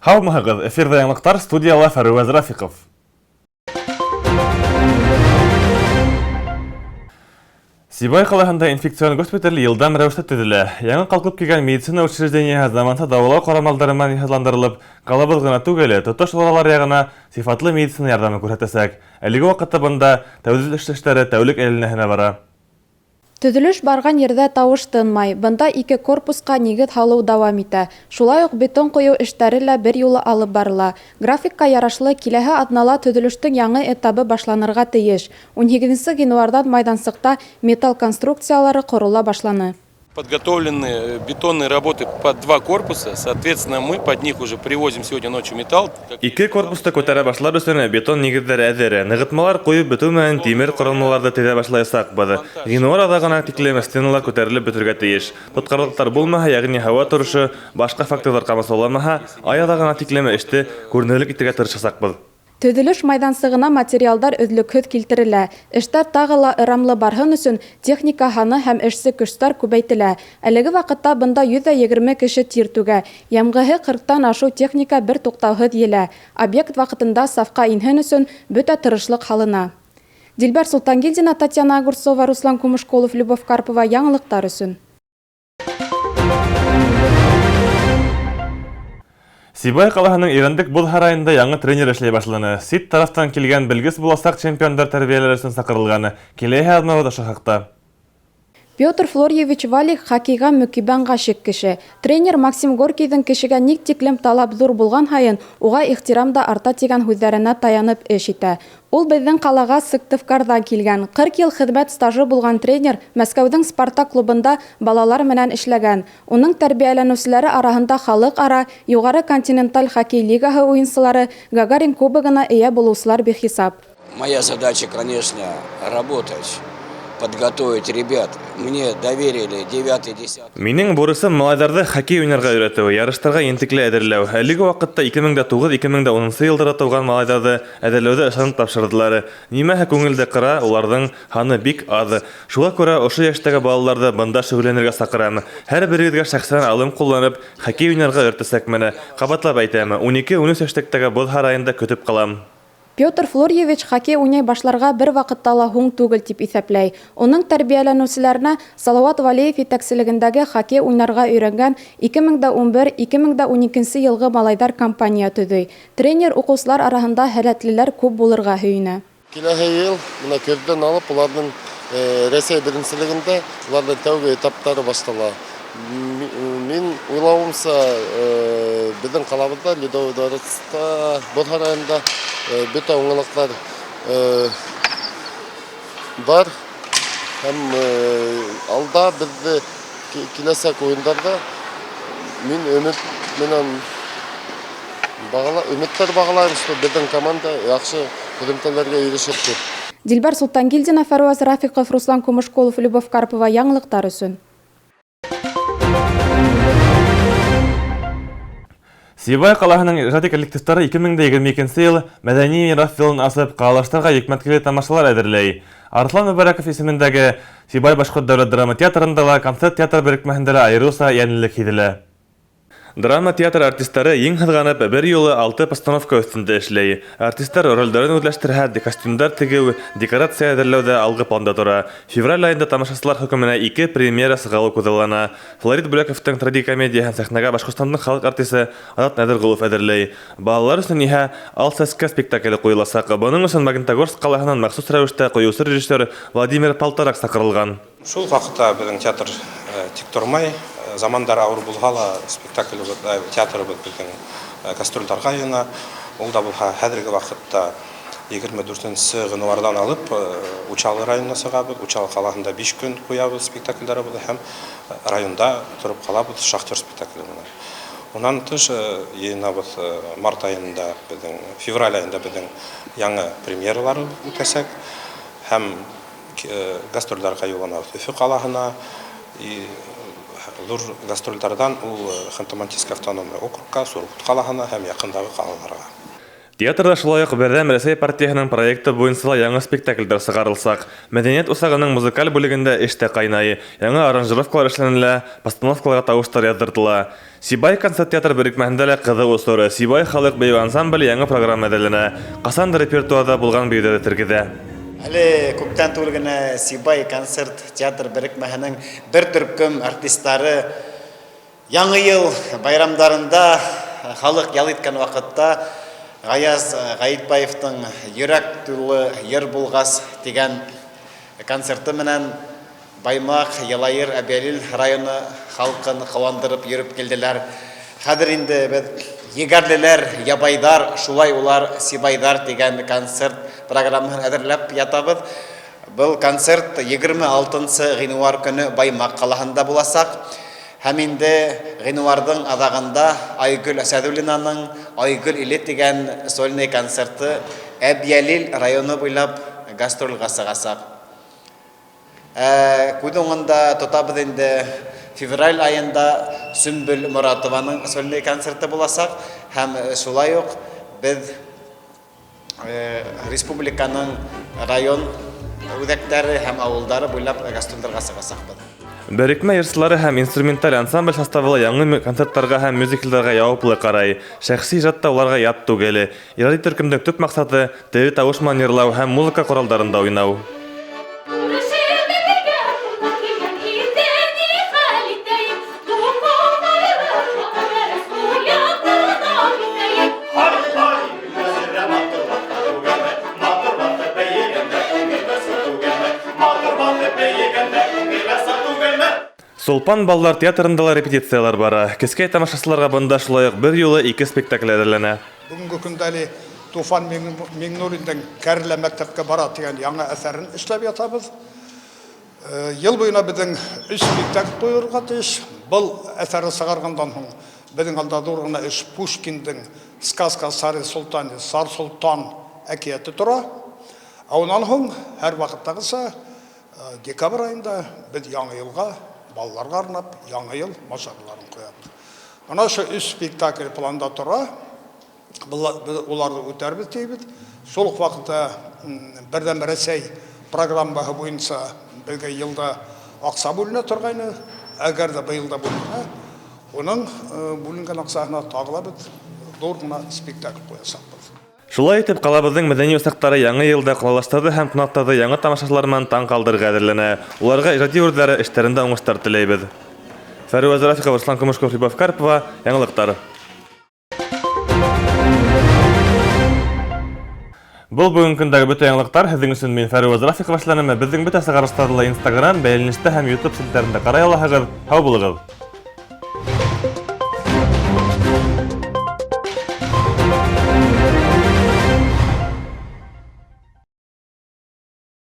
Һаумыһығыҙ, эфирҙа яңылыҡтар, студияла Фәруәз Рафиҡов. Сибай ҡалаһында инфекцион госпиталь йылдам рәүештә төҙөлә. Яңы ҡалҡып килгән медицина учреждениеһы заманса дауалау ҡорамалдары менән йыһазландырылып, ҡалабыҙ ғына түгел, тотош Уралар яғына сифатлы медицина ярҙамы күрһәтәсәк. Әлеге ваҡытта бында төҙөлөш эштәре тәүлек әйләнәһенә бара. Төҙөлөш барған ерҙә тауыш тынмай. Бында ике корпусҡа нигеҙ һалыу дауам итә. Шулай уҡ бетон ҡойоу эштәре лә бер юлы алып барыла. Графикка ярашлы, киләһе аҙнала төҙөлөштөң яңы этабы башланырға тейеш. 18 ғинуарҙан майҙансыҡта металл конструкциялары ҡорола башланы. Подготовлены бетонные работы под два корпуса, соответственно, мы под них уже привозим сегодня ночью металл. Ике корпусты күтәрә башлар өсөн бетон нигеҙҙәр әҙер. Нығытмалар ҡуйып бөтөү менән тимер ҡоролмаларҙы теҙә башлаясаҡбыҙ. Ғинуар аҙағына тиклем стеналар күтәрелеп бөтөргә тейеш. Тотҡарлыҡтар булмаһа, йәғни һауа торошо, башҡа факторҙар ҡамасауламаһа, ай аҙағына тиклем эште күренерлек итергә тырышасаҡбыҙ. Төҙөлөш майҙансығына материалдар өҙлөкһөҙ килтерелә. Эштәр тағы ла ырамлы барһын өсөн техника һаны һәм эшсе көстәр күбәйтелә. Әлеге ваҡытта бында 120 кеше тир түгә. Йәмғеһе 40-тан ашыу техника бер туҡтауһыҙ елә. Объект ваҡытында сафҡа инһен өсөн бөтә тырышлыҡ һалына. Дилбәр Султангилдина, Татьяна Огурцова, Руслан Кумышколов, Любовь Карпова. Яңылыҡтар өсөн. Сибай ҡалаһының Ирәндек боҙ һарайында яңы тренер эшләй башланы. Сит тарафтан килгән белгес буласаҡ чемпиондар тәрбиәләр өсөн саҡырылғаны. Киләһе аҙнабыҙ ошо хаҡта. Петр Флорьевич Валик хоккейға мөкиббән ғашиҡ кеше. Тренер Максим Горькийҙың кешегә ник тиклем талап ҙур булған һайын, уға ихтирам да арта тигән һүҙҙәренә таянып эш итә. Ул беҙҙең ҡалаға Сыктывкарҙан килгән. 40 йыл хеҙмәт стажы булған тренер Мәскәүҙең Спартак клубында балалар менән эшләгән. Уның тәрбиәләнеүселәре араһында халыҡ-ара юғары континенталь хоккей лигаһы уйынсылары, Гагарин кубогына эйә булыусылар бихисап. Моя задача, конечно, работать, подготовить ребят. Мне доверили 9-10. Минең бурысым малайҙарҙы хоккей уйнарға өйрәтеү, ярыштарға ентекле әҙерләү. Әлеге ваҡытта 2009-2010 йылдарҙа тыуған малайҙарҙы әҙерләүҙе ышанып тапшырҙылар. Нимәһе күңелде ҡыра, уларҙың һаны бик аҙ. Шуға күрә ошо йәштәге балаларҙы бында шөғөлләнергә саҡырам. Һәр берегеҙгә шәхсән алым ҡулланып, хоккей уйнарға өйрәтәсәкмен. Ҡабатлап әйтәм, 12-13 йәштәге боҙ һарайында көтөп ҡалам. Петр Флорьевич хоккей уйнай башларға бер ваҡытта ла һуң түгел тип иҫәпләй. Уның тәрбиәләнеүселәренә Салауат Валиев етәкселегендәге хоккей уйнарға өйрәнгән 2011-2012 йылғы малайҙар компания төҙөй. Тренер уҡыусылар араһында һәләтлеләр күп булырға һөйөнә. Киләһе йыл бына көҙҙән алып уларҙың Рәсәй беренселегендә уларҙың тәүге этаптары башлана. Мин уйлауымса, беҙҙең ҡалабыҙҙа Ледовый дворецта, боҙ һарайында бөтә уңайлыҡтар бар. Һәм алда беҙҙе киләсәк уйындарҙа мин өмөт менән өмөттәр бағалайым, что беҙҙең команда яҡшы һөҙөмтәләргә ирешер тип. Дилбәр Султангилдина, Фәруаз Рафиҡов, Руслан Кумышколов, Любовь Карпова. Яңылыҡтар өсөн. Сибай ҡалаһының ижади коллективтары 2022 йыл мәҙәни мираҫ йылын асып, ҡалалаштарға йөкмәткеле тамашалар әҙерләй. Арыҫлан Мөбәрәков исемендәге Сибай башҡорт дәүләт драма театрында ла, концерт театр берекмәһендә лә айырыуса йәнлелек һиҙелә. Драма театр артистары ең һыҙғанып бер юлы 6 постановка өҫтөндә эшләй. Артистар ролдәрен үҙләштерһә, костюмдар тегеү, декорация әҙерләү ҙә алғы планда тора. Февраль айында тамашасылар хөкөмөнә 2 премьера сығалыу күҙаллана. Флорид Бүләковтың трагикомедияһын сәхнәгә Башҡортостандың халыҡ артисы Азат Нәҙерғолов әҙерләй. Балалар өсөн иһә Ал сәскә спектакле ҡуйыласаҡ. Бының өсөн Магнитогорск ҡалаһынан махсус рәүештә ҡуйыусы режиссер Владимир Полторак саҡырылған. Шул ваҡытта беҙҙең театр тик тормай. Замандар ауыр булһа ла спектакль театрыбыҙ беҙҙең гастролдарға йыйына. Ул да булһа хәҙерге ваҡытта 24 ғинуарҙан алып Учалы районына сығабыҙ. Учалы ҡалаһында 5 көн ҡуябыҙ спектаклдәребеҙҙе һәм районда тороп ҡалабыҙ шахтер спектакле менән. Унан тыш йыйынабыҙ март айында беҙҙең, февраль айында беҙҙең яңы премьералар үтәсәк һәм гастролдарға юлланабыҙ Өфө ҡалаһына. Ҙур гастролдарҙан ул Ханты-Мансийский автономный округка, Сургут ҡалаһына һәм яҡындағы ҡалаларға. Театрҙа шулай уҡ Берҙәм Рәсәй партияһының проекты буйынса ла яңы спектаклдәр сығарылсаҡ. Мәҙәниәт усағының музыкаль бүлегендә эш тә ҡайнай. Яңы аранжировкалар эшләнелә, постановкаларға тауыштар яҙҙыртыла. Сибай концерт театр берекмәһендә лә ҡыҙыу осор. Сибай халыҡ бейеү ансамбле яңы программа әҙерләнә. Ҡасандыр репертуарҙа булған бейеүҙәрҙе тергеҙә. Әле күптән түгел генә Сибай концерт театр берекмәһенең бер төркөм артисттары Яңы йыл байрамдарында халыҡ ял иткән ваҡытта Ғаяз Ғәйетбаевтың Йөрәк тулы йыр булғас тигән концерты менән Баймаҡ, Йылайыр, Әбйәлил районы халҡын ҡыуандырып йөрөп килделәр. Хәҙер инде беҙ Егәрлеләр, ябайҙар, шулай улар сибайҙар тигән концерт программаһын әҙерләп ятабыҙ. Был концерт 26 ғинуар көнө Баймаҡ ҡалаһында буласаҡ. Һәм инде ғинуарҙың аҙағында Айгөл Әсәҙуллинаның Айгөл иле тигән сольный концерты Әбйәлил районы буйлап гастрольгә сығасаҡ. Ә күҙ уңында тотабыҙ инде февраль айында Сөмбөл Моратованың сольный концерты буласаҡ һәм шулай уҡ беҙ республиканың район үҙәктәре һәм ауылдары буйлап гастролдарға сығасаҡбыҙ. Берекмә йырсылары һәм инструменталь ансамбль составы ла яңы концерттарға һәм мюзиклдарға яуаплы ҡарай. Шәхси ижад та уларға ят түгел. Ижади төркөмдөң төп маҡсаты тере тауыш менән йырлау һәм музыка ҡоралдарында уйнау. Сулпан балалар театрында ла репетициялар бара. Кескәй тамашасыларға бында шулай уҡ бер юлы ике спектакль әҙерләнә. Бөгөнгө көндә әле Туфан Миңнуллиндың Кәрлә мәктәпкә бара тигән яңы әҫәрен эшләп ятабыҙ. Йыл буйына беҙҙең өс спектакль ҡуйырға тейеш. Был әҫәрҙе сығарғандан һуң беҙҙең алда ҙур ғына эш Пушкиндың Сказка о царе Султане, Цар Солтан әкиәте тора. Ә унан һуң һәр ваҡыттағыса декабрь айында беҙ яңы йылға балаларға арнап яңы йыл мажараларын ҡуябыҙ. Бына ошо өс спектакль планда тора. Беҙ уларҙы үтәрбеҙ тейбеҙ. Шул уҡ ваҡытта Берҙәм Рәсәй программаһы буйынса беҙгә йылда аҡса бүленә торғайны. Әгәр ҙә быйыл да бүленһә, уның бүленгән аҡсаһына тағы ла беҙ ҙур ғына спектакль ҡуясаҡбыҙ. Шулай итеп, ҡалабыҙҙың мәҙәни усаҡтары яңы йылда ҡалалаштарҙы һәм ҡунаҡтарҙы яңы тамашасылар менән таң ҡалдырырға әҙерләнә. Уларға ижади үрҙәре эштәрендә уңыштар теләйбеҙ. Фәрүәз Рафиҡова, Руслан Көмөшков, Любовь Карпова, Яңылыҡтар. Был бөгөнгө көндәге бөтә яңылыҡтар. Һеҙҙең өсөн мин Фәрүәз Рафиҡова эшләнем. Беҙҙең бөтә сығарыштарҙы ла Instagram, бәйләнештә һәм YouTube селтәрендә ҡарай алаһығыҙ. Һау булығыҙ!